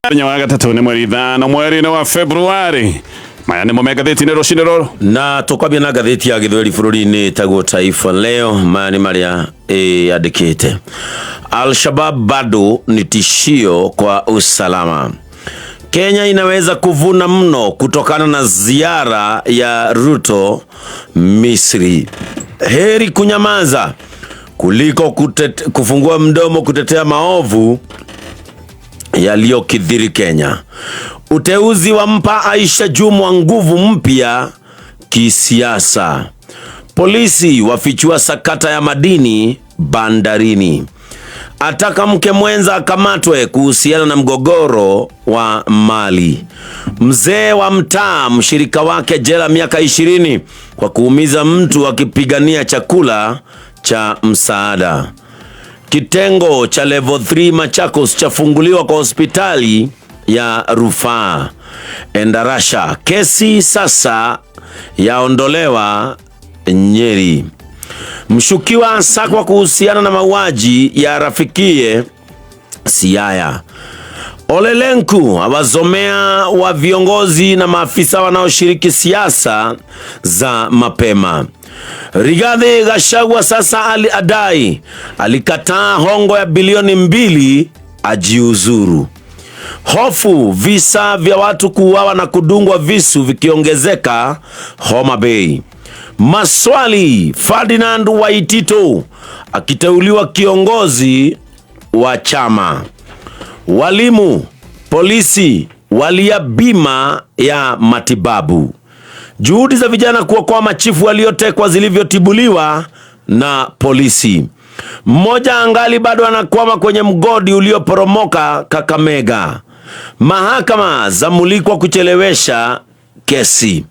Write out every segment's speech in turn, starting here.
Mũthenya wa gatatũ nĩ mweri 5 mweri-inĩ wa Februari. Maya nĩmo me ngathĩti-inĩ rũcinĩ rũrũ. Na tũkwambia na ngathĩti ya gĩthweri bũrũri-inĩ ĩtagwo Taifa Leo. Maya nĩ marĩa ĩyandĩkĩte: Al-Shabab bado ni tishio kwa usalama. Kenya inaweza kuvuna mno kutokana na ziara ya Ruto Misri. Heri kunyamaza kuliko kufungua mdomo kutetea maovu yaliyokithiri Kenya. Uteuzi wa mpa Aisha Jumwa nguvu mpya kisiasa. Polisi wafichua sakata ya madini bandarini. Ataka mke mwenza akamatwe kuhusiana na mgogoro wa mali. Mzee wa mtaa mshirika wake jela miaka 20 kwa kuumiza mtu akipigania chakula cha msaada. Kitengo cha level 3 Machakos chafunguliwa kwa hospitali ya rufaa Endarasha. Kesi sasa yaondolewa Nyeri. Mshukiwa asakwa kuhusiana na mauaji ya rafikie Siaya. Olelenku awazomea wa viongozi na maafisa wanaoshiriki siasa za mapema. Rigathi Gachagua sasa adai alikataa hongo ya bilioni 2 ajiuzuru. Hofu visa vya watu kuuawa na kudungwa visu vikiongezeka Homa Bay. Maswali: Ferdinand Waitito akiteuliwa kiongozi wa chama. Walimu, polisi walia bima ya matibabu. Juhudi za vijana kuokoa machifu waliotekwa zilivyotibuliwa na polisi. Mmoja angali bado anakwama kwenye mgodi ulioporomoka Kakamega. Mahakama zamulikwa kuchelewesha kesi.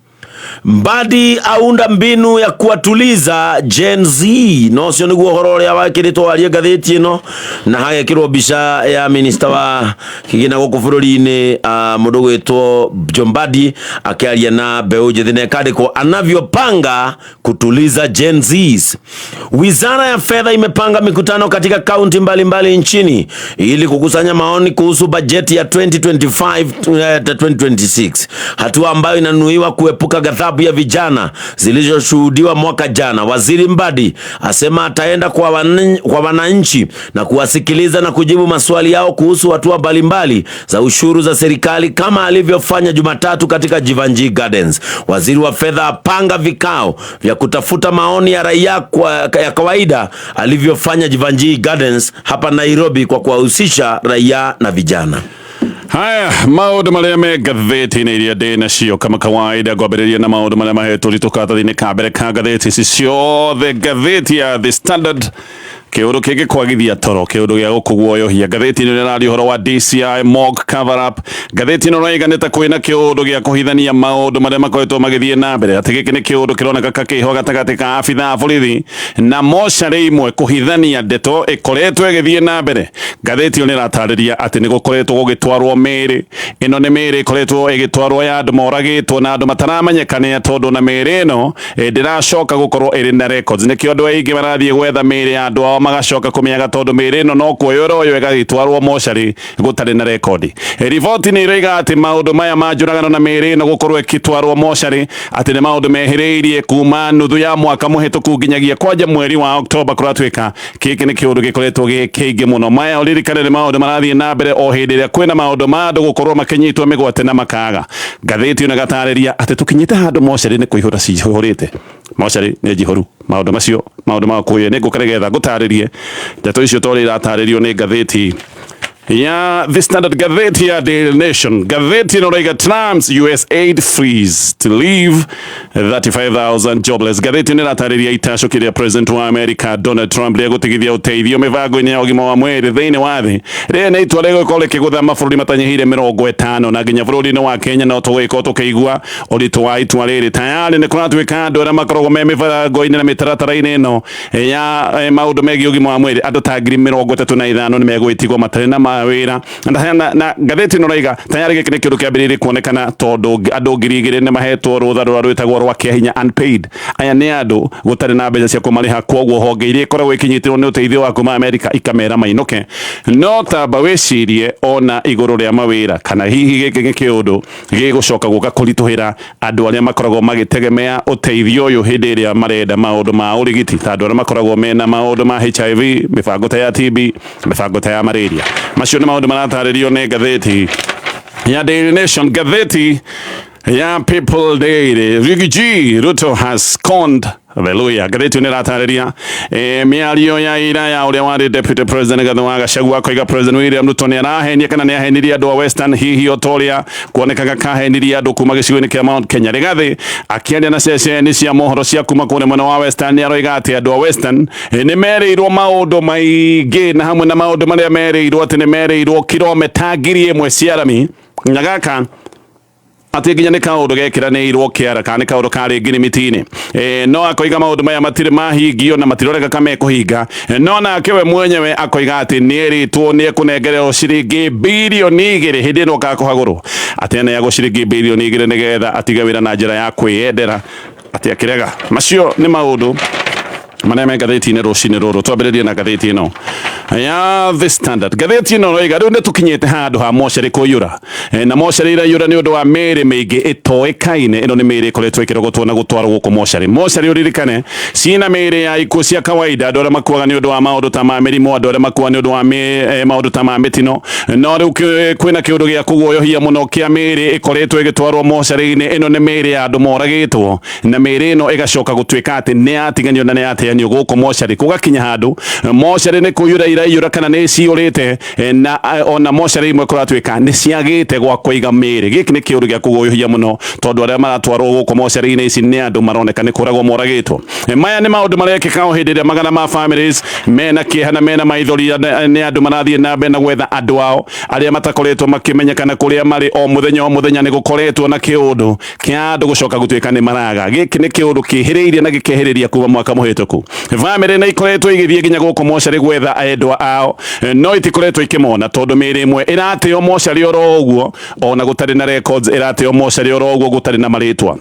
Mbadi aunda mbinu ya kuwatuliza Gen Z. No cio niguo horo uria wakiritwo warie ngathĩti ĩno na hagekĩrwo mbica ya minista wa kĩgĩna gũkũ bũrũri-inĩ, mũndũ gwĩtwo John Mbadi akĩaria na mbeũ njĩthĩ na ĩkandĩkwo "Anavyopanga kutuliza Gen Zs". Wizara ya Fedha imepanga mikutano katika kaunti mbalimbali nchini ili kukusanya maoni kuhusu bajeti ya 2025 2026, hatua ambayo inanuiwa kuepuka ghadhabu ya vijana zilizoshuhudiwa mwaka jana. Waziri Mbadi asema ataenda kwa wananchi na kuwasikiliza na kujibu maswali yao kuhusu hatua mbalimbali za ushuru za serikali kama alivyofanya Jumatatu katika Jeevanjee Gardens. Waziri wa Fedha apanga vikao vya kutafuta maoni ya raia ya kawaida alivyofanya Jeevanjee Gardens hapa Nairobi kwa kuwahusisha raia na vijana. Haya, maũndũ marĩa me ngathĩti-inĩ iria ndĩ nacio kama kawaida, ngwambĩrĩria na maũndũ marĩa mahetwo ũritũ karatathi-inĩ ka mbere ka ngathĩti ici ciothe. Ngathĩti ya The Standard, kĩũndũ kĩngĩ kwagithia toro, kĩũndũ gĩa gũkũguoyohia. Ngathĩti ĩno ĩraria ũhoro wa DCI morgue cover up. Ngathĩti ĩno ĩraiga nĩ ta kwĩna kĩũndũ gĩa kũhithania maũndũ marĩa makoretwo magĩthiĩ na mbere, atĩ gĩkĩ nĩ kĩũndũ kĩroneka kakĩho gatagatĩ ka abithaa a borithi na mocarĩ imwe kũhithania ndeto ĩkoretwo ĩgĩthiĩ na mbere. Ngathĩti ĩyo nĩ ĩratarĩria atĩ nĩ gũkoretwo gũgĩtwarwo mĩĩrĩ. Ĩno nĩ mĩĩrĩ ĩkoretwo ĩgĩtwarwo ya andũ moragĩtwo na andũ mataramenyekana, tondũ na mĩĩrĩ ĩno ndĩracoka gũkorwo ĩrĩ na records. Nĩkĩo andũ aingĩ marathiĩ gwetha mĩĩrĩ ya andũ ao magacoka kũmĩaga, tondũ mĩĩrĩ ĩno no kuoywo ĩroywo ĩgagĩtwarwo mocarĩ gũtarĩ na rekondi. Riboti nĩ ĩroiga atĩ maũndũ maya ma njũragano na mĩĩrĩ ĩno gũkorwo ĩgĩtwarwo mocarĩ atĩ nĩ maũndũ mehĩrĩirie kuma nuthu ya mwaka mũhĩtũku nginyagia kwanja mweri wa Oktoba. Kũratuĩka gĩkĩ nĩ kĩũndũ gĩkoretwo gĩ kĩingĩ mũno. Maya ũririkane nĩ maũndũ marathiĩ na mbere o hĩndĩ ĩrĩa kwĩna maũndũ ma andũ gũkorwo makĩnyitwo mĩgwate na makaga. Ngathĩti ĩno ĩgatarĩria atĩ tũkinyĩte handũ mocarĩ nĩ kũihũra cihũrĩte, mocarĩ nĩ njihũru. Maũndũ macio, maũndũ ma kũũyũ, nĩ ngũka nĩgetha ngũtarĩrie ndeto icio torĩa iratarĩrio nĩ ngathĩti ya The Standard. Ngathĩti ya Daily Nation, ngathĩti ĩno ĩraiga "Trump's US aid freeze to leave 35,000 jobless". Ngathĩti ĩno ĩratarĩria itacũki rĩa President wa America Donald Trump rĩa gũtigithia ũteithio mĩbango-inĩ ya ũgima wa mwĩrĩ thĩinĩ wa thĩ. Rĩrĩ nĩ itua rĩgũkorwo rĩkĩgũtha mabũrũri matanyihĩire 50, na nginya bũrũri-inĩ wa Kenya no tũgũgĩkorwo tũkĩigua ũritũ wa itua rĩrĩ. Tayarĩ nĩ kũratuĩka andũ arĩa makoragwo me mĩbango-inĩ na mĩtaratara-inĩ ĩno ya maũndũ megiĩ ũgima wa mwĩrĩ, andũ ta 35,000 nĩ megũgĩtigwo matarĩ na mawĩra. Na ngathĩti ĩno raiga tayarĩ gĩkĩ nĩ kĩũndũ kĩambĩrĩirie kuonekana tondũ andũ 2,000 nĩ mahetwo rũtha rũrĩa rwĩtagwo rwa kĩa hinya, unpaid. Aya nĩ andũ gũtarĩ na mbeca cia kũmarĩha, koguo honge iria ikoragwo ikinyitĩrwo nĩ ũteithio wa kuma Amerika ikamera mainũke. No tamba wĩcirie ona igũrũ rĩa mawĩra, kana hihi gĩkĩ nĩ kĩũndũ gĩgũcoka gũka kũritũhĩra andũ arĩa makoragwo magĩtegemea ũteithio ũyũ hĩndĩ ĩrĩa marenda maũndũ ma ũrigiti, ta andũ arĩa makoragwo mena maũndũ ma HIV, mĩbango ta ya TB, mĩbango ta ya malaria. Macio nĩ maũndũ maratarĩrio nĩ ngathĩti ya Daily Nation. Ngathĩti ya People Daily, Riggy G, "Ruto has scorned the Luhya." Ngathĩti ĩyo nĩ ĩratarĩria mĩario ya ira ya ũrĩa warĩ Deputy President Rigathi wa Gachagua, akoiga President William Ruto nĩ arahenia kana nĩ ahenirie andũ a Western, hihi o ta ũrĩa kuonekaga kahenirie andũ kuma gĩcigo-inĩ kĩa Mount Kenya. Rigathi akĩaria na ceceni cia mohoro cia kuma kũrĩa mwena wa Western nĩ aroiga atĩ andũ a Western nĩ merĩirwo maũndũ maingĩ, na hamwe na maũndũ marĩa merĩirwo atĩ nĩ merĩirwo kilomita 1,000 cia rami, na gaka atĩ nginya nĩ kaũndũ gekĩranĩirwo kĩara kana nĩ kaũndũ karĩ ngirimiti-inĩ. No akoiga maũndũ maya matirĩ mahingio na matiroreka kamekũhinga. No nake we mwenyewe akoiga atĩ nĩ erĩtwo nĩ ekũnengererwo ciringi 2 birioni hĩndĩ ĩno kakũhagũrwo, atĩ aneagwo ciringi 2 birioni nĩgetha atige wĩra na njĩra ya kwĩyendera, atĩ akĩrega. Macio nĩ maũndũ marĩa me ngathĩti-inĩ rũcinĩ rũrũ. Twambĩrĩrie na ngathĩti ĩno ya The Standard. Ngathĩti ĩno roiga rĩu nĩ tũkinyĩte handũ ha mocarĩ kũiyũra. Na mocarĩ iraiyũra nĩ ũndũ wa mĩĩrĩ mĩingĩ ĩtoĩkaine. Ĩno nĩ mĩĩrĩ ĩkoretwo ĩkĩrogotwo na gũtwarwo gũkũ mocarĩ. Mocarĩ, ũririkane, ciĩna mĩĩrĩ ya ikuũ cia kawaida, andũ arĩa makuaga nĩ ũndũ wa maũndũ ta ma mĩrimũ, andũ arĩa makuaga nĩ ũndũ wa maũndũ ta ma mĩtino. No rĩu kwĩna kĩũndũ gĩa kũguoyohia mũno kĩa mĩĩrĩ ĩkoretwo ĩgĩtwarwo mocarĩ-inĩ. Ĩno nĩ mĩĩrĩ ya andũ moragĩtwo, na mĩĩrĩ ĩno ĩgacoka gũtuĩka atĩ nĩ yatiganio na nĩ yateanio gũkũ mocarĩ. Gũgakinya handũ mocarĩ nĩ kũiyũra iraiyũra kana nĩ ciyũrĩte, na ona mocarĩ imwe kũratuĩka nĩ ciagĩte gwa kũiga mĩĩrĩ. Gĩkĩ nĩ kĩũndũ gĩa kũguoyohia mũno, tondũ arĩa maratwarwo gũkũ mocarĩ-inĩ ici nĩ andũ maroneka nĩ kũragwo moragĩtwo. Maya nĩ maũndũ marekĩka o hĩndĩ ĩrĩa magana ma families mena kĩeha na mena maithori nĩ andũ marathiĩ na mbere na gwetha andũ ao arĩa matakoretwo makĩmenyekana kũrĩa marĩ. O mũthenya o mũthenya nĩ gũkoretwo na kĩũndũ kĩa andũ gũcoka gũtuĩka nĩ maraga. Gĩkĩ nĩ kĩũndũ kĩhĩrĩirie na gĩkehĩrĩria kuma mwaka mũhĩtũku. Bamĩrĩ nĩ ikoretwo igĩthiĩ nginya gũkũ mocarĩ gwetha endwa ao, no itikoretwo ikĩmona, tondũ mĩĩrĩ ĩmwe ĩrateo mocarĩ oro ũguo ona gũtarĩ na records, ĩrateo mocarĩ oro ũguo gũtarĩ na marĩtwa.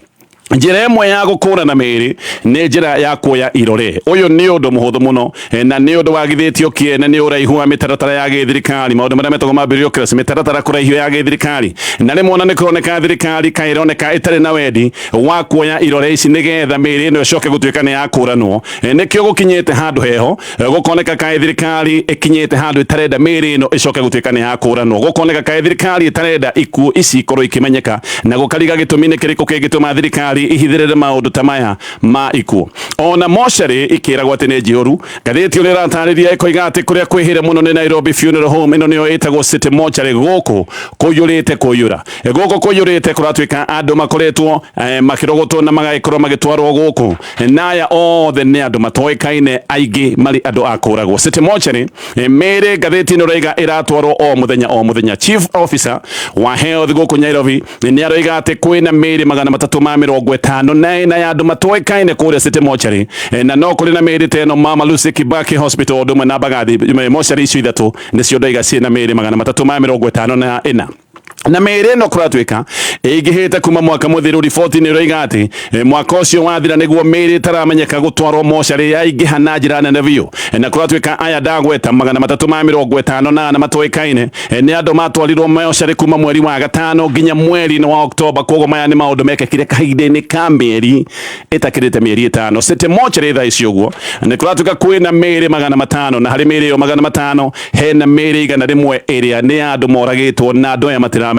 Njĩra ĩmwe ya gũkũrana mĩĩrĩ nĩ njĩra ya kuoya irore. Ũyũ nĩ ũndũ mũhũthũ mũno, na nĩ ũndũ wagithĩtio kĩene nĩ ũraihu wa mĩtaratara ya gĩthirikari, maũndũ marĩa metagwo ma bureaucracy, mĩtaratara kũraihio ya gĩthirikari. Na rĩmwe ona nĩ kũroneka thirikari kaĩ ĩroneka ĩtarĩ na wendi wa kuoya irore ici nĩgetha mĩĩrĩ ĩno ĩcoke gũtuĩka nĩ yakũranwo. Nĩkĩo gũkinyĩte handũ heho, gũkoneka kaĩ thirikari ĩkinyĩte handũ ĩtarenda mĩĩrĩ ĩno ĩcoke gũtuĩka nĩ yakũranwo, gũkoneka kaĩ thirikari ĩtarenda ikuũ ici ikorwo ikĩmenyeka, na gũkariga gĩtũmi nĩ kĩrĩkũ kĩngĩtũma thirikari ihithĩrĩre maũndũ ta maya ma ikuũ ona mocarĩ ikĩragwo atĩ nĩ njihũru. Ngathĩti ũrĩa ĩratarĩria ĩkoiga atĩ kũrĩa kwĩhĩre mũno nĩ Nairobi Funeral Home. Ĩno nĩyo ĩtagwo City Mortuary. Gũkũ kũiyũrĩte kũiyũra, gũkũ kũiyũrĩte, kũratuĩka andũ makoretwo makĩrogotwo na magagĩkorwo magĩtwarwo gũkũ, na aya othe nĩ andũ matoĩkaine, aingĩ marĩ andũ a kũragwo. City Mortuary, mĩĩrĩ, ngathĩti ĩno ĩroiga, ĩratwarwo o mũthenya o mũthenya. Chief officer wa health gũkũ Nairobi nĩ aroiga atĩ kwĩna mĩĩrĩ 354 ya andũ matoĩkaine kũrĩa City Mortuary, na no kũrĩ na mĩĩrĩ ta ĩno Mama Lucy Kibaki Hospital, ũndũ ũmwe na Mbagathi. Mortuary icio ithatũ nĩcio ndaiga ciĩna mĩĩrĩ 354, na mĩĩrĩ ĩno kũratuĩka ĩingĩhĩte kuma mwaka mũthiru. Riboti nĩ ĩroiga atĩ mwaka ũcio wathira nĩguo mĩĩrĩ ĩtaramenyeka gũtwarwo mocarĩ yaingĩha na njĩra nene biũ. Na kũratuĩka aya ndagweta 354 matoĩkaine nĩ andũ matwarirwo mocarĩ kuma mweri wa gatano nginya mweri-inĩ wa Oktoba. Koguo maya nĩ maũndũ mekĩkire kahinda-inĩ ka mĩeri ĩtakĩrĩte mĩeri 5. City Mortuary thaa ici ũguo nĩ kũratuĩka kwĩna mĩĩrĩ 500, na harĩ mĩĩrĩ ĩyo 500 hena mĩĩrĩ 100 ĩrĩa nĩ ya andũ moragĩtwo na andũ aya matiramenyeka.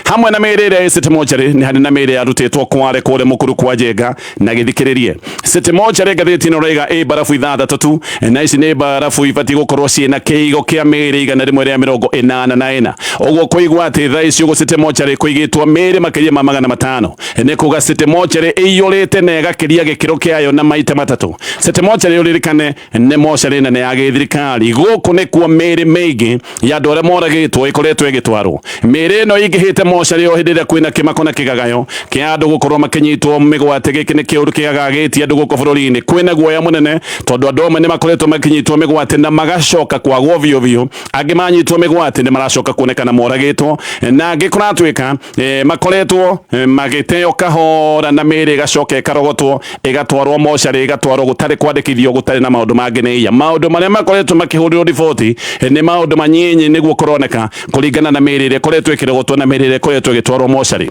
Hamwe na mĩĩrĩ ĩrĩa ĩ City Mortuary nĩ harĩ na mĩĩrĩ yarutĩtwo Kware kũrĩa Mũkuru kwa Njenga. Na gĩthikĩrĩrie, City Mortuary, ngathĩti ĩno ĩroiga, ĩ mbarabu ithathatũ tu, na ici nĩ mbarabu ibatiĩ gũkorwo ciĩna kĩigo kĩa mĩĩrĩ 184. Ũguo kũigua atĩ thaa ici ũguo City Mortuary kũigĩtwo mĩĩrĩ makĩria ma 500, nĩ kuga City Mortuary ĩiyũrĩte na ĩgakĩria gĩkĩro kĩayo na maita matatũ. City Mortuary, ũririkane, nĩ mocarĩ nene ya gĩthirikari. Gũkũ nĩkuo mĩĩrĩ mĩingĩ ya andũ arĩa moragĩtwo ĩkoretwo ĩgĩtwarwo. Mĩĩrĩ Mĩĩrĩ ĩno ĩingĩhĩte mocarĩ o hĩndĩ ĩrĩa kwĩna kĩmako na kĩgagayo kĩa andũ gũkorwo makĩnyitwo mĩgwate. Gĩkĩ nĩ kĩũndũ kĩgagagĩtie andũ gũkũ bũrũri-inĩ. Kwĩna guoya mũnene tondũ andũ amwe nĩ makoretwo makĩnyitwo mĩgwate na magacoka kwagwo biũ biũ. Angĩ manyitwo mĩgwate nĩ maracoka kuonekana moragĩtwo, na angĩ kũratuĩka makoretwo magĩteo kahora na mĩĩrĩ ĩgacoka ĩkarogotwo ĩgatwarwo mocarĩ, ĩgatwarwo gũtarĩ kwandĩkithio, gũtarĩ na maũndũ mangĩ nĩ iya. Maũndũ marĩa makoretwo makĩhũrĩrwo riboti nĩ maũndũ manyinyi nĩguo kũroneka kũringana na mĩĩrĩ ĩrĩa ĩkoretwo ĩkĩrogotwo na mĩĩrĩ ĩrĩa ĩkoretwo ĩgĩtwarwo mocarĩ.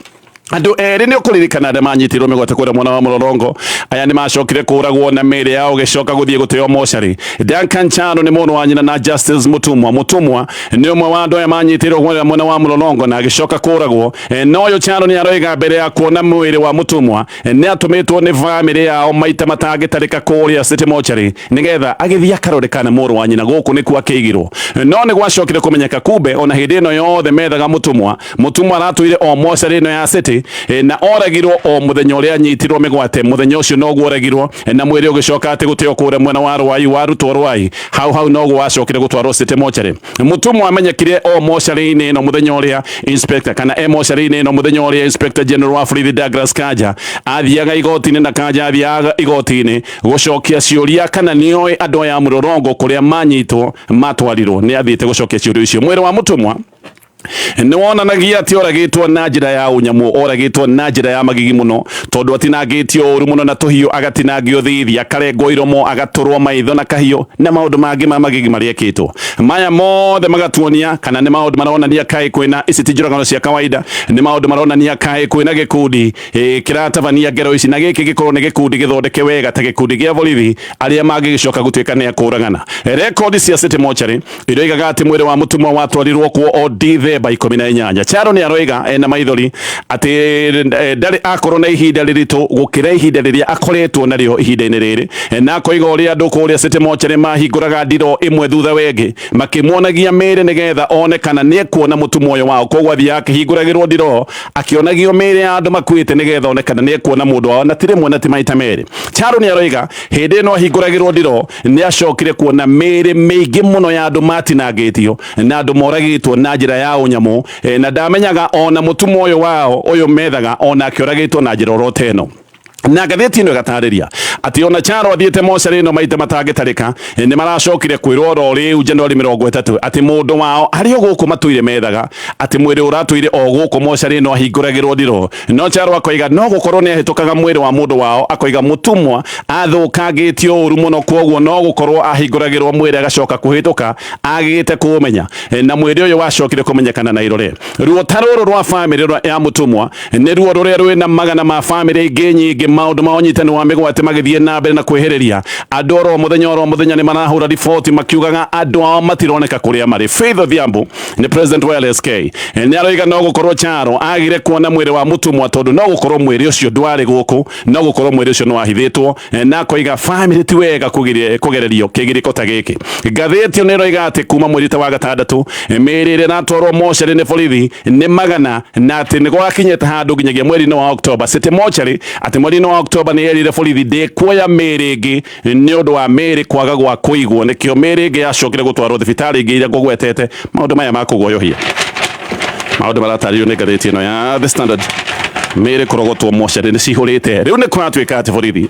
Andũ erĩ nĩ ũkũririkana arĩa manyitirwo mĩgwate kũrĩa mwena wa Mũrorong'o. Aya nĩ macokire kũragwo na mĩĩrĩ yao gĩcoka gũthiĩ gũteo mocarĩ. Duncan Charo nĩ mũrũ wa nyina na Justice Mũtũmwa. Mũtũmwa nĩ ũmwe wa andũ aya manyitirwo kũrĩa mwena wa Mũrorong'o na agĩcoka kũragwo. Na ũyũ Charo nĩ aroiga mbere ya kuona mwĩrĩ wa Mũtũmwa nĩ atũmĩtwo nĩ bamĩrĩ yao maita matangĩtarĩka kũrĩa City Mortuary nĩgetha agĩthiĩ akarore kana mũrũ wa nyina gũkũ nĩkuo akĩigirwo. No nĩ gwacokire kũmenyeka kumbe ona hĩndĩ ĩno yothe methaga Mũtũmwa, Mũtũmwa aratũire o mocarĩ ĩno ya City na oragirwo o mũthenya ũrĩa anyitirwo mĩgwate. Mũthenya ũcio noguo oragirwo na mwĩrĩ ũgĩcoka atĩ gũteo kũrĩa mwena wa Rwai, warutwo Rwai hau hau noguo wacokire gũtwarwo City Mortuary. Mũtũmwa amenyekire o mocarĩ-inĩ ĩno mũthenya ũrĩa inspector kana e mocarĩ-inĩ ĩno mũthenya ũrĩa Inspector General wa borithi Douglas Kanja athiaga igoti-inĩ, na Kanja athiaga igoti-inĩ gũcokia ciũria kana nĩoĩ andũ aya a mũrũrongo kũrĩa manyitwo matwarirwo. Nĩ athiĩte gũcokia ciũria icio. Mwĩrĩ wa Mũtũmwa nĩ wonanagia atĩ oragĩtwo na njĩra ya ũnyamũ, oragĩtwo na njĩra ya magigi mũno, tondũ atinangĩtio ũru mũno na tũhiũ, agatinangio thithi, akarengwo iromo, agatũrwo maitho na kahiũ, na maũndũ mangĩ ma magigi marĩa ekĩtwo. Maya mothe magatuonia kana nĩ maũndũ maronania kaĩ kwĩna ici ti njũragano cia kawaida, nĩ maũndũ maronania kaĩ kwĩna gĩkundi kĩratabania ngero ici, na gĩkĩ gĩkorwo nĩ gĩkundi gĩthondeke wega ta gĩkundi gĩa borithi arĩa mangĩgĩcoka gũtuĩka nĩ akũragana. Rekondi cia City Mortuary iroigaga atĩ mwĩrĩ wa mũtũmwo watwarirwo kuo o Dithemba 18. Charo nĩ aroiga ena maithori atĩ ndarĩ akorwo na ihinda rĩritũ gũkĩra ihinda rĩrĩa akoretwo narĩo ihinda-inĩ rĩrĩ, na akoiga ũrĩa andũ kũrĩa City Mortuary mahingũraga ndiro ĩmwe thutha wengĩ makĩmuonagia mĩĩrĩ nĩgetha one kana nĩ ekuona mũtũmwo ũyũ wao. Koguo athiaga akĩhingũragĩrwo ndiro akĩonagio mĩĩrĩ ya andũ makuĩte nĩgetha one kana nĩ ekuona mũndũ wao, na ti rĩmwe na ti maita merĩ. Charo nĩ aroiga hĩndĩ ĩno ahingũragĩrwo ndiro nĩ acokire kuona mĩĩrĩ mĩingĩ mũno ya andũ matinangĩtio na andũ moragĩtwo na njĩra ya ũnyamũ, na ndamenyaga ona mũtũmwo ũyũ wao ũyũ methaga onake oragĩtwo na njĩra oro ta ĩno. Na ngathĩti ĩno ĩgatarĩria atĩ ona Charo athiĩte mocarĩ ĩno maita matangĩtarĩka, nĩ maracokire kwĩrwo oro rĩu Januari 30 atĩ mũndũ wao arĩ o gũkũ matũire methaga, atĩ mwĩrĩ ũratũire o gũkũ mocarĩ ĩno ahingũragĩrwo ndirũ. No Charo akoiga no gũkorwo nĩ ahĩtũkaga mwĩrĩ wa mũndũ wao, akoiga mũtũmwa athũkangĩtio ũru mũno, kwoguo no gũkorwo ahingũragĩrwo mwĩrĩ agacoka kũhĩtũka agĩte kũũmenya, na mwĩrĩ ũyũ wacokire kũmenyekana na irore. Ruo ta rũrũ rwa bamĩrĩ ya mũtũmwa nĩ ruo rũrĩa rwĩna magana ma bamĩrĩ ingĩ nyingĩ, maũndũ ma ũnyitani wa mĩgwate magĩthiĩ na mbere na kwĩhĩrĩria. Andũ oro mũthenya oro mũthenya nĩ marahũra riboti makiugaga andũ ao matironeka kũrĩa marĩ. Faith Odhiambo nĩ president wa LSK nĩ aroiga no gũkorwo Charo agire kuona mwĩrĩ wa mũtũmwa tondũ no gũkorwo mwĩrĩ ũcio ndwarĩ gũkũ, no gũkorwo mwĩrĩ ũcio nĩ wahithĩtwo, na akoiga bamĩrĩ ti wega kũgererio kĩgirĩko ta gĩkĩ. Ngathĩti ĩyo nĩ ĩroiga atĩ kuma mweri ta wa gatandatũ mĩĩrĩ ĩrĩa ĩratwarwo mocarĩ nĩ borithi nĩ magana, na atĩ nĩ gwakinyĩte handũ nginyagia mweri-inĩ wa Oktoba City Mortuary atĩ mweri-inĩ wa Oktoba nĩ yerire borithi ndĩkuoya mĩĩrĩ ĩngĩ nĩ ũndũ wa mĩĩrĩ kwaga gwa kũigwo, nĩkĩo mĩĩrĩ ĩngĩ yacokire gũtwarwo thibitarĩ ingĩ iria ngũgwetete. Maũndũ maya ma kũguoyohia, maũndũ maratarĩrio nĩ ngathĩti ĩno ya The Standard. Mĩĩrĩ kũrogotwo mocarĩ nĩ cihũrĩte rĩu, nĩ kũratuĩka atĩ borithi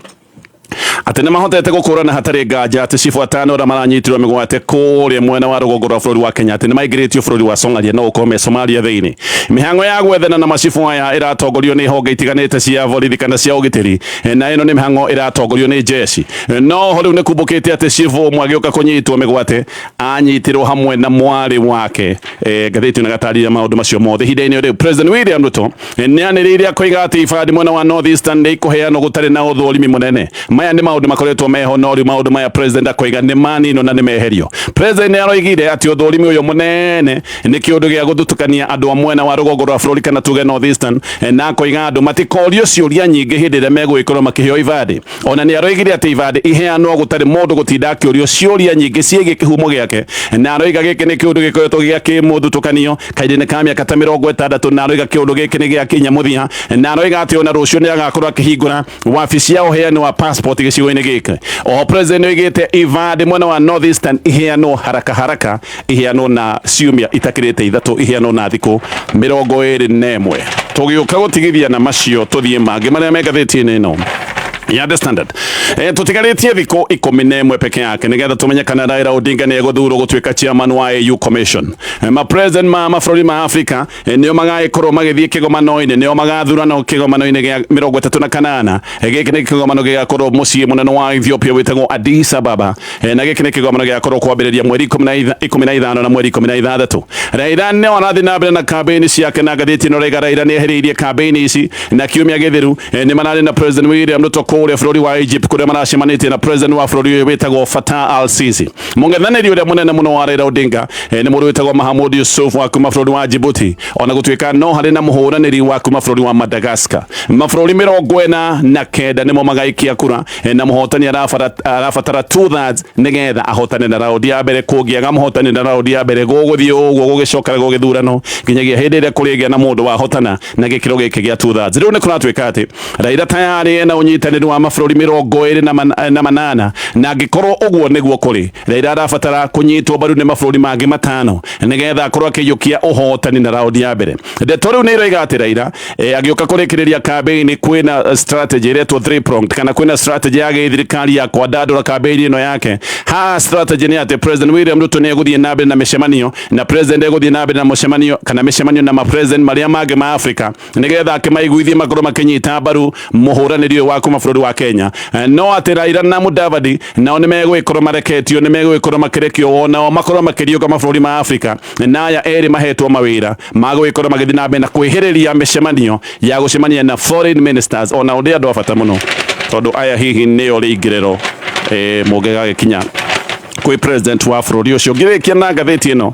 atĩ nĩ mahotete gũkũrana hatarĩ nganja atĩ cibũ atano arĩa maranyitirwo mĩgwate kũrĩa mwena wa rũgongo rwa bũrũri wa Kenya atĩ nĩ maingĩrĩtio bũrũri wa Somalia, no ũkorwo me Somalia thĩinĩ. Mĩhang'o ya gwethana na macibũ aya ĩratongorio nĩ honge itiganĩte cia borithi kana cia ũgitĩri, na ĩno nĩ mĩhang'o ĩratongorio nĩ jeshi. No ho rĩu nĩ kumbũkĩte atĩ cibũ ũmwe agĩũka kũnyitwo mĩgwate anyitirwo hamwe na mwarĩ wake. Ngathĩti ĩno ĩgatarĩria maũndũ macio mothe. Ihinda-inĩ rĩu President William Ruto nĩ anĩrĩire akoiga atĩ ibandĩ mwena wa North Eastern nĩ ikũheanwo gũtarĩ na ũthũrimi mũnene. Maya nĩ maũndũ makoretwo meho, no rĩu maũndũ maya President akoiga nĩ maninwo na nĩ meherio. President nĩ aroigire atĩ ũthũrimi ũyũ mũnene nĩ kĩũndũ gĩa gũthutũkania andũ a mwena wa rũgongo rwa bũrũri kana tuge North Eastern, na akoiga andũ matikorio ciũria nyingĩ hĩndĩ ĩrĩa megũgĩkorwo makĩheo ibandĩ. Ona nĩ aroigire atĩ ibandĩ iheanwo gũtarĩ mũndũ gũtinda akĩũrio ciũria nyingĩ ciĩgiĩ kĩhumo gĩake, na aroiga gĩkĩ nĩ kĩũndũ gĩkoretwo gĩa kĩmũthutũkanio kahinda-inĩ ka mĩaka ta 60, na aroiga kĩũndũ gĩkĩ nĩ gĩakinya mũthia, na aroiga atĩ ona rũciũ nĩ agakorwo akĩhingũra wabici ya ũheani wa passport. passport gĩcigo-inĩ gĩkĩ. Oho president nĩ oigĩte ibandĩ mwena wa North Eastern iheanwo haraka haraka, iheanwo na ciumia itakĩrĩte 3, iheanwo na thikũ 21. Tũgĩũka gũtigithia na macio, tũthiĩ mangĩ marĩa me ngathĩti-inĩ ĩno ya The Standard. Tutigarĩtie thikũ 11 peke yake nĩgetha tũmenye kana Raila Odinga nĩ egũthurwo gũtuĩka chairman wa AU Commission. Ma president ma mabũrũri ma Africa nĩo magagĩkorwo magĩthiĩ kĩgomano-inĩ, nĩo magathurano kĩgomano-inĩ gĩa 38. Gĩkĩ nĩ kĩgomano gĩgakorwo mũciĩ mũnene wa Ethiopia wĩtagwo Addis Ababa. Na gĩkĩ nĩ kĩgomano gĩgakorwo kwambĩrĩria mweri 15 na mweri 16. Raila no arathiĩ na mbere na kambĩini ciake, na ngathĩti ĩno ĩrauga Raila nĩ ehereirie kambĩini ici na kiumia gĩthiru nĩ mararĩ na President William Ruto kũrĩa bũrũri wa Egypt, kũrĩa maracemanĩtie na president wa bũrũri ũyũ wĩtagwo Fattah al-Sisi. Mũng'ethanĩri ũrĩa mũnene mũno wa Raila Odinga nĩ mũndũ wĩtagwo Mahamud Yusuf wa kuma bũrũri wa Djibouti, ona gũtuĩka no harĩ na mũhũranĩri wa kuma bũrũri wa Madagascar. Mabũrũri 49 nĩmo magaikia kura, na mũhotani arabatara 2/3 nĩgetha ahotane na raundi ya mbere. Kũngĩaga mũhotani na raundi ya mbere, gũgũthiĩ ũguo gũgĩcokera gũgĩthurano nginyagia hĩndĩ ĩrĩa kũrĩgĩa na mũndũ wahotana na gĩkĩro gĩkĩ gĩa 2/3. Rĩu nĩ kũratuĩka atĩ Raila tayari ena ũnyitanĩri wa mabũrũri 28, na angĩkorwo ũguo nĩguo kũrĩ, Raila arabatara kũnyitwo mbaru nĩ mabũrũri mangĩ 5 nĩgetha akorwo akĩiyũkia ũhotani na raundi ya mbere. Ndeto rĩu nĩ iroiga atĩ Raila agĩũka kũrĩkĩrĩria campaign, kwĩna strategy ĩretwo three pronged, kana kwĩna strategy ya gĩthirikari ya kwandandũra campaign ĩno yake. Haha strategy nĩ atĩ President William Ruto nĩ egũthiĩ na mbere na mĩcemanio, na president egũthiĩ na mbere na mũcemanio kana mĩcemanio na ma-president marĩa mangĩ ma Africa, nĩgetha akĩmaiguithie makorwo makĩnyita mbaru mũhũranĩri ũyũ wa kuma bũrũri wa Kenya. No atĩ Raila na Mudavadi nao nĩ megũgĩkorwo mareketio, nĩ megũgĩkorwo makĩrekio nao makorwo makĩriũka mabũrũri ma Africa, na aya erĩ mahetwo mawĩra ma gũgĩkorwo magĩthiĩ na mbere na kwĩhĩrĩria mĩcemanio ya gũcemania na foreign ministers. Ona nĩ andũ a bata mũno, tondũ aya hihi nĩo rĩingĩrĩro mũngĩgagĩkinya kwĩ president wa bũrũri ũcio. Ngĩrĩkia na ngathĩti ĩno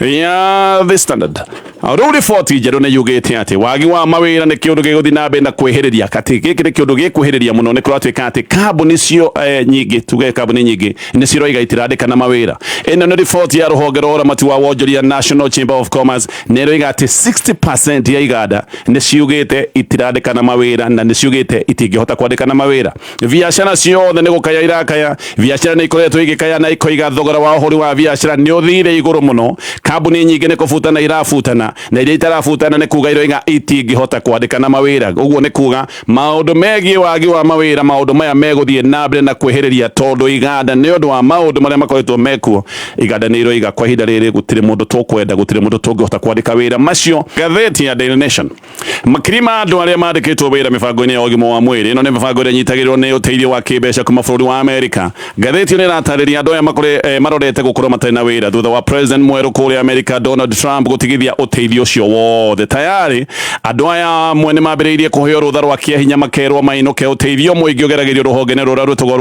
ya The Standard, rĩu riboti njerũ nĩ yugĩte atĩ wagi wa mawĩra nĩ kĩũndũ gĩgũthiĩ na mbere na kwĩhĩrĩria, atĩ gĩkĩ nĩ kĩũndũ gĩkwĩhĩrĩria mũno. Nĩ kũratuĩka atĩ kambuni cio nyingĩ, tuge kambuni nyingĩ nĩ ciroiga itirandĩkana mawĩra. Ĩno nĩ riboti ya rũhonge rwa ũramati wa wonjoria, National Chamber of Commerce, nĩ ĩroiga atĩ 60% ya iganda nĩ ciugĩte itirandĩkana mawĩra, na nĩ ciugĩte itingĩhota kwandĩkana mawĩra. Biacara ciothe nĩ gũkaya irakaya. Biacara nĩ ikoretwo igĩkaya na ikoiga thogora wa ũhũri wa biacara nĩ ũthire igũrũ mũno. Kambuni nyingĩ nĩ kũbutana irabutana, na iria itarabutana nĩ kuga iroiga itingĩhota kwandĩkana mawĩra. Ũguo nĩ kuga maũndũ megiĩ wagi wa mawĩra, maũndũ maya megũthiĩ na mbere na kwĩhĩrĩria, tondũ iganda, nĩ ũndũ wa maũndũ marĩa makoretwo mekuo, iganda nĩ iroiga kwa ihinda rĩrĩ gũtirĩ mũndũ tũkwenda, gũtirĩ mũndũ tũngĩhota kwandĩka wĩra. Macio ngathĩti ya Daily Nation. Makiri ma andũ arĩa mandĩkĩtwo wĩra mĩbango-inĩ ya ũgima wa mwĩrĩ, ĩno nĩ mĩbango ĩrĩa ĩnyitagĩrĩrwo nĩ ũteithio wa kĩmbeca kuma bũrũri wa Amerika. Ngathĩti ĩno ĩratarĩria andũ aya marorete gũkorwo matarĩ na wĩra thutha wa president mwerũ kũrĩa Amerika Donald Trump gũtigithia ũteithio ũcio wothe. Tayari andũ aya amwe nĩ mambĩrĩirie kũheo rũtha rwa kĩahinya, makerwo mainũke. Ũteithio mũingĩ ũgeragĩrio rũhonge-inĩ rũrĩa rwĩtagwo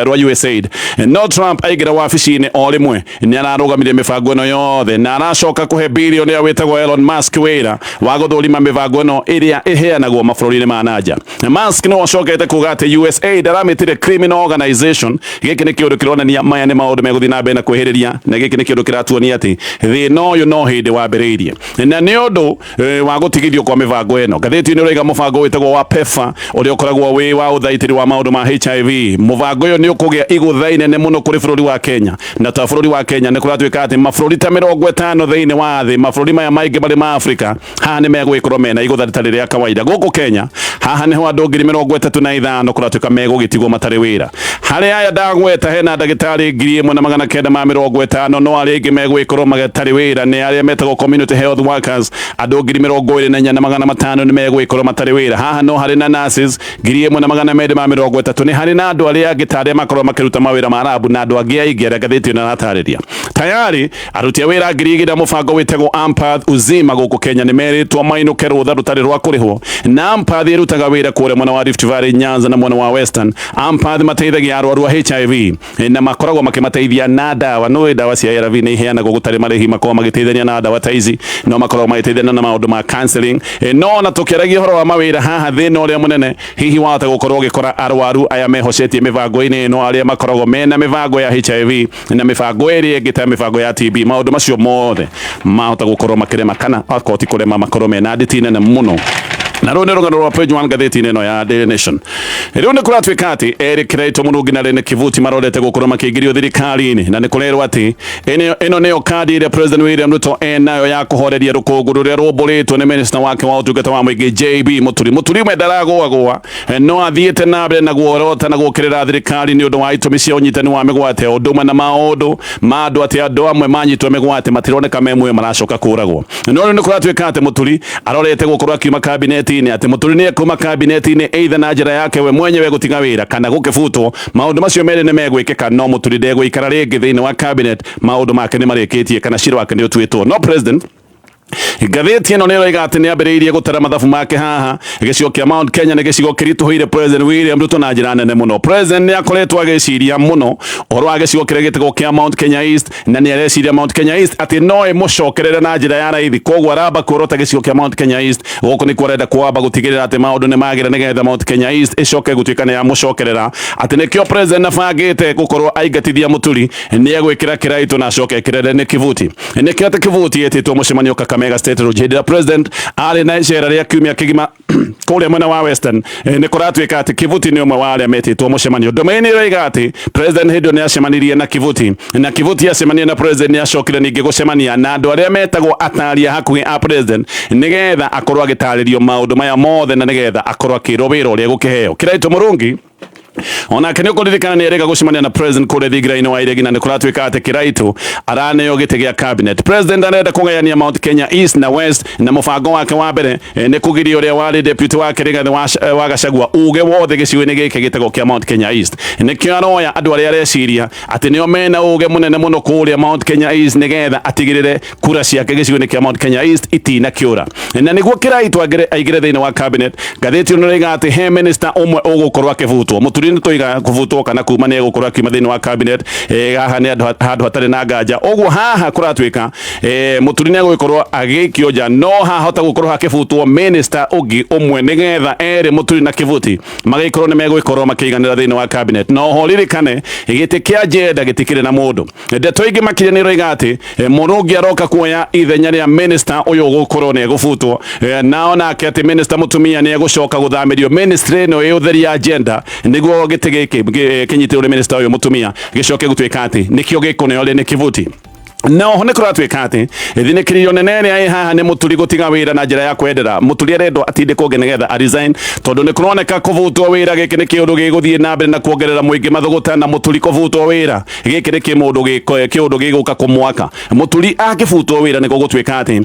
rwa USAID. No Trump aingĩra wabici-inĩ, o rĩmwe nĩ ararũgamirie mĩbango ĩno yothe, na aracoka kũhe billionaire wĩtagwo Elon Musk wĩra wa gũthũrima mĩbango ĩno ĩrĩa ĩheanagwo mabũrũri-inĩ ma nanja. Musk nĩ acokete kuga atĩ USAID aramĩtire criminal organization. Gĩkĩ nĩ kĩũndũ kĩronania maya nĩ maũndũ megũthiĩ na mbere na kwĩhĩrĩria, na gĩkĩ nĩ kĩũndũ kĩratuonia atĩ thĩna ũyũ no hĩndĩ wambĩrĩirie, na nĩ ũndũ wa gũtigithio kwa mĩbango ĩno. Ngathĩti ĩno ĩroiga mũbango wĩtagwo wa PEPFAR, ũrĩa ũkoragwo wĩ wa ũthaitĩri wa maũndũ ma HIV, mũbango ũyũ nĩ ũkũgĩa igũtha inene mũno kũrĩ bũrũri wa Kenya. Na ta bũrũri wa Kenya, nĩ kũratuĩka atĩ mabũrũri ta 50 thĩinĩ wa thĩ, mabũrũri maya maingĩ marĩ ma Afrika, haha nĩ megũgĩkorwo mena igũtha rĩtarĩ rĩa kawaida. Gũkũ Kenya haha nĩho andũ 35,000 kũratuĩka megũgĩtigwo matarĩ wĩra. Harĩ aya ndagweta, hena ndagĩtarĩ 1950, no arĩa aingĩ megũgĩkorwo matarĩ wĩra nĩ arĩa metagwo community health workers. Andũ 24,500 nĩ megũgĩkorwo matarĩ wĩra. Haha no harĩ na nurses 1230, nĩ harĩ na andũ arĩa angĩ ta arĩa makorwo makĩruta mawĩra ma lab, na andũ angĩ aingĩ arĩa ngathĩti ĩno ĩratarĩria. Tayari aruti a wĩra 2,000 mũbango wĩtagwo Ampath Uzima gũkũ Kenya nĩ merĩtwo mainũke rũtha rũtarĩ rwa kũrĩhwo. Na Ampath ĩrutaga wĩra kũrĩa mwena wa Rift Valley, Nyanza na mwena wa Western. Ampath mateithagia arwaru a HIV na makoragwo makĩmateithia na ndawa. No ndawa cia ARV nĩ iheanagwo gũtarĩ marĩhi, makoragwo magĩteithania na ndawa ta ici, no makoragwo magĩteithania na maũndũ ma counseling. No ona tũkĩaragia ũhoro wa mawĩra haha, thĩna ũrĩa mũnene hihi wahota gũkorwo ũgĩkora arwaru aya mehocetie mĩbango-inĩ ĩno, arĩa makoragwo mena mĩbango ya HIV na mĩbango ĩrĩa ĩngĩ ta mĩbango ya TB, maũndũ macio mothe mahota gũkorwo makĩrema, kana akorwo ti kũrema, makorwo mena nditi nene mũno. Na rũu nĩ rũgano rwa page 1 ngathĩti-inĩ ĩno ya Daily Nation. Rĩu nĩ kũratuĩka atĩ Eric Kiraitũ Mũrungi na Rene Kivuti marorete gũkorwo makĩingĩrio thirikari-inĩ, na nĩ kũrerwo atĩ ĩno nĩyo kandi ĩrĩa President William Ruto enayo ya kũhoreria rũkũngũ rũrĩa rũmbũrĩtwo nĩ minister wake wa ũtungata wa mũingĩ JB Mũturi. Mũturi we ndaragũagũa, no athiĩte na mbere na guorota na gũkĩrĩra thirikari nĩ ũndũ wa itũmi cia ũnyitani wa mĩgwate, ũndũ ũmwe na maũndũ ma andũ atĩ andũ amwe manyitwo mĩgwate matironeka me muoyo maracoka kũragwo. No rĩu nĩ kũratuĩka atĩ Mũturi arorete gũkorwo akiuma kabineti-inĩ, atĩ Mũturi nĩ ekuma kabineti-inĩ either na njĩra yake we mwenyewe gũtiga wĩra kana gũkĩbutwo. Maũndũ macio merĩ nĩ megwĩkĩka, no Mũturi ndegũikara rĩngĩ thĩinĩ wa cabinet, maũndũ make nĩ marĩkĩtie kana cira wake nĩ ũtuĩtwo. No president ngathĩti ĩno nĩ ĩroiga atĩ nĩ ambĩrĩirie gũtara mathabu make haha. Gĩcigo kĩa Mount Kenya nĩ gĩcigo kĩritũhĩire President William Ruto na njĩra nene mũno. President nĩ akoretwo agĩciria mũno ũhoro wa gĩcigo kĩrĩa gĩtagwo kĩa Mount Kenya East, na nĩ areciria Mount Kenya East atĩ no ĩmũcokerere na njĩra ya raithi. Koguo aramba kuorota gĩcigo kĩa Mount Kenya East gũkũ nĩkuo arenda kwamba gũtigĩrĩra atĩ maũndũ nĩ magĩra nĩgetha Mount Kenya East ĩcoke gũtuĩka nĩ yamũcokerera, atĩ nĩkĩo President abangĩte gũkorwo aingatithia Mũturi, nĩ egwĩkĩra Kĩraitũ na acoke ekĩre Rene Kivuti. Nĩkĩo atĩ Kivuti etĩtwo mũcemanio Kakamega State Lodge hĩndĩ ĩrĩa President arĩ na icera rĩa kiumia kĩgima kũrĩa mwena wa Western. Nĩ kũratuĩka atĩ Kivuti nĩ ũmwe wa arĩa metĩtwo mũcemanio. Domain ĩroiga atĩ President hĩndĩ ĩyo nĩ acemanirie na Kivuti, na Kivuti acemania na President nĩ acokire ningĩ gũcemania na andũ arĩa metagwo atari a hakuhĩ a President nĩgetha akorwo agĩtarĩrio maũndũ maya mothe na nĩgetha akorwo akĩrwo wĩra ũrĩa egũkĩheo. Kĩraitũ Mũrungi onake nĩ ũkũririkana nĩ erĩga gũcemania na President kũrĩa thingira-inĩ wa iregi, na nĩ kũratuĩka atĩ Kĩraitũ araneo gĩtĩ gĩa cabinet. President arenda kũgayania Mount Kenya East na West, na mũbango wake wa mbere nĩ kũgiria ũrĩa warĩ deputy wake Rigathĩ wa Gachagua uge wothe gĩcigo-inĩ gĩkĩ gĩtagwo kĩa Mount Kenya East. Nĩkĩo aroya andũ arĩa areciria atĩ nĩo mena uge mũnene mũno kũrĩa Mount Kenya East nĩgetha atigĩrĩre kura ciake gĩcigo-inĩ kĩa Mount Kenya East itinakĩũra. Na nĩguo Kĩraitũ aingĩre thĩinĩ wa cabinet, ngathĩti ĩno ĩroiga atĩ he minister ũmwe ũgũkorwo akĩbutwo. Mũturi nĩ tũiga kũbutwo kana kuma nĩ egũkorwo akiuma thĩinĩ wa cabinet. Haha nĩ handũ hatarĩ na nganja. Ũguo haha kũratuĩka Mũturi nĩ egũgĩkorwo agĩikio nja, no hahota gũkorwo hakĩbutwo minister ũngĩ ũmwe nĩgetha erĩ Mũturi na Kivuti magĩkorwo nĩ megũgĩkorwo makĩiganĩra thĩinĩ wa cabinet. Na oho ririkane gĩtĩ kĩa gender gĩtikĩrĩ na mũndũ. Ndeto ingĩ makĩria nĩ ĩroiga atĩ Mũrungi aroka kuoya ithenya rĩa minister ũyũ ũgũkorwo nĩ egũbutwo, na onake atĩ minister mũtumia nĩ egũcoka gũthamĩrio ministry ĩno ĩ ũtheri ya gender nĩguo gĩtĩ gĩkĩ kĩnyitĩrwo nĩ minister ũyũ mũtumia gĩcoke gũtuĩka atĩ nĩkĩo gĩkũneo nĩ Kivuti. Na oho nĩ kũratuĩka atĩ thinĩkĩrĩrio nene ĩrĩa ĩ haha nĩ Mũturi gũtiga wĩra na njĩra ya kwendera. Mũturi arendwo atindĩkwo nĩgetha a resign, tondũ nĩ kũroneka kũbutwo wĩra gĩkĩ nĩ kĩũndũ gĩgũthiĩ na mbere na kuongerera mũingĩ mathũgũta. Na Mũturi kũbutwo wĩra gĩkĩ nĩ kĩmũndũ kĩũndũ gĩgũka kũmwaka. Mũturi akĩbutwo wĩra nĩ gũgũtuĩka atĩ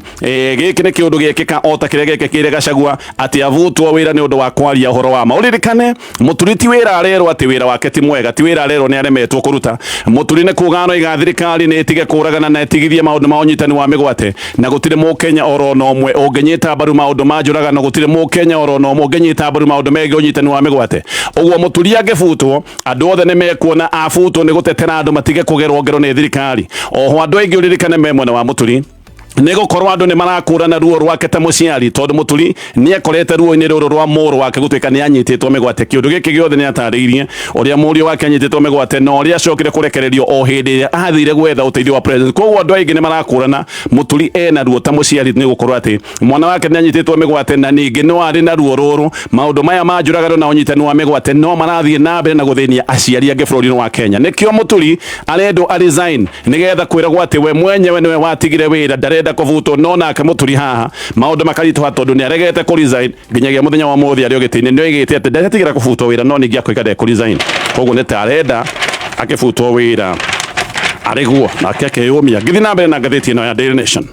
gĩkĩ nĩ kĩũndũ gĩekĩka o ta kĩrĩa gĩekĩkĩire Gachagua, atĩ abutwo wĩra nĩ ũndũ wa kwaria ũhoro wa ma. Ũririkane Mũturi ti wĩra arerwo atĩ wĩra wake ti mwega, ti wĩra arerwo nĩ aremetwo kũruta. Mũturi nĩ kuga aroiga thirikari nĩ ĩtige kũragana na ĩtigithie maũndũ ma ũnyitani wa mĩgwate, na gũtirĩ mũkenya oro na ũmwe ũngĩnyita mbaru maũndũ ma njũragano, gũtirĩ mũkenya oro na ũmwe ũngĩnyita mbaru maũndũ megiĩ ũnyitani wa mĩgwate. Ũguo Mũturi angĩbutwo andũ othe nĩ mekuona abutwo nĩ gũtetera andũ matige kũgerwo ngero nĩ thirikari. Oho andũ aingĩ ũririkane me mwena wa Mũturi nĩ gũkorwo andũ nĩ marakũrana ruo rwake ta mũciari, tondũ Mũturi nĩ ekorete ruo-inĩ rũrũ rwa mũrũ wake gũtuĩka nĩ anyitĩtwo mĩgwate. Kĩũndũ gĩkĩ gĩothe nĩ atarĩirie ũrĩa mũriũ wake anyitĩtwo mĩgwate na ũrĩa acokire kũrekererio o hĩndĩ ĩrĩa athire gwetha ũteithio wa president. Koguo andũ aingĩ nĩ marakũrana Mũturi ena ruo ta mũciari nĩ gũkorwo atĩ mwana wake nĩ anyitĩtwo mĩgwate, na ningĩ no arĩ na ruo rũrũ maũndũ maya ma njũragano na ũnyitani wa mĩgwate no marathiĩ na mbere na gũthĩnia aciari angĩ bũrũri-inĩ wa Kenya. Nĩkĩo Mũturi arendwo a resign nĩgetha kwĩragwo atĩ we mwenyewe nĩwe watigire wĩra, ndarenda kũbutwo. No nake Mũturi haha maũndũ makaritũha tondũ nĩ aregete kũ resign nginyagia mũthenya wa mũthĩ arĩ o gĩtĩ-inĩ. Nĩ oigĩte atĩ ndetigĩra kũbutwo wĩra, no ningĩ akoiga ndekũ resign. Koguo nĩ ta arenda akĩbutwo wĩra arĩguo nake akeyũmia. Ngĩthiĩ na mbere na ngathĩti ĩno ya Daily Nation,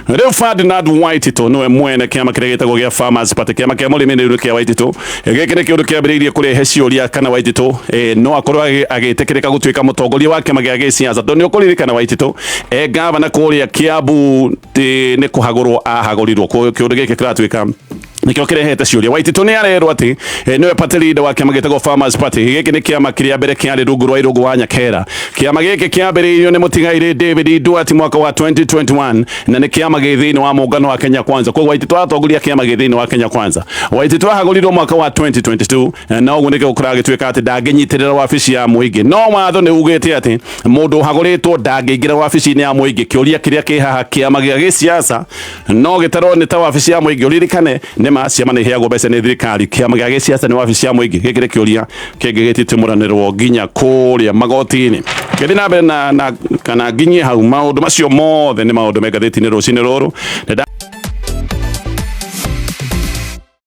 rĩu Ferdinand Waititu nĩwe mwene kĩama kĩrĩa gĩtagwo gĩa Farmers Party, kĩama kĩa mũrĩmi rĩu kĩa Waititu. Gĩkĩ nĩ kĩũndũ kĩambĩrĩirie kũrehe ciũria kana Waititu no akorwo agĩtĩkĩrĩka gũtuĩka mũtongoria wa kĩama gĩa gĩsiasa, tondũ nĩ ũkũririkana Waititu e gavana kũrĩa Kiambu nĩ kũhagũrwo ahagũrirwo. Kĩũndũ gĩkĩ kĩratuĩka nikio kirehete ciũria. Waititu nĩ arerwo atĩ nĩwe party leader wa kĩama gĩtagwo Farmers Party. Gĩkĩ nĩ kĩama kĩrĩa mbere kĩarĩ rungu rwa Irũngũ wa Nyakera. Kĩama gĩkĩ kĩambĩrĩirio nĩ mũtigairĩ David Duarte mwaka wa 2021, na nĩ kĩama gĩ thĩinĩ wa mũngano wa Kenya Kwanza. Koguo Waititu aratongoria kĩama gĩ thĩinĩ wa Kenya Kwanza. Waititu ahagũrirwo mwaka wa 2022, na ũguo nĩkĩo kũragĩtuĩka atĩ ndangĩnyitĩrĩra wabici ya mũingĩ, no watho nĩ ugĩte atĩ mũndũ ũhagũrĩtwo ndangĩingĩra wabici-inĩ ya mũingĩ. Kĩũria kĩrĩa kĩ haha, kĩama gĩa gĩsiasa no gĩtarwo nĩ ta wabici ya mũingĩ? Ũririkane nĩ Ciama, ciama nĩ iheagwo mbeca nĩ thirikari. Kĩama gĩa gĩsiasa nĩ wabici ya mũingĩ? Gĩkĩ nĩ kĩũria kĩngĩ gĩtitimũranĩrwo nginya kũrĩa magoti-inĩ. Ngĩthiĩ na mbere na kana nginyie hau, maũndũ macio mothe nĩ maũndũ me ngathĩti-inĩ rũcinĩ rũrũ. Nĩ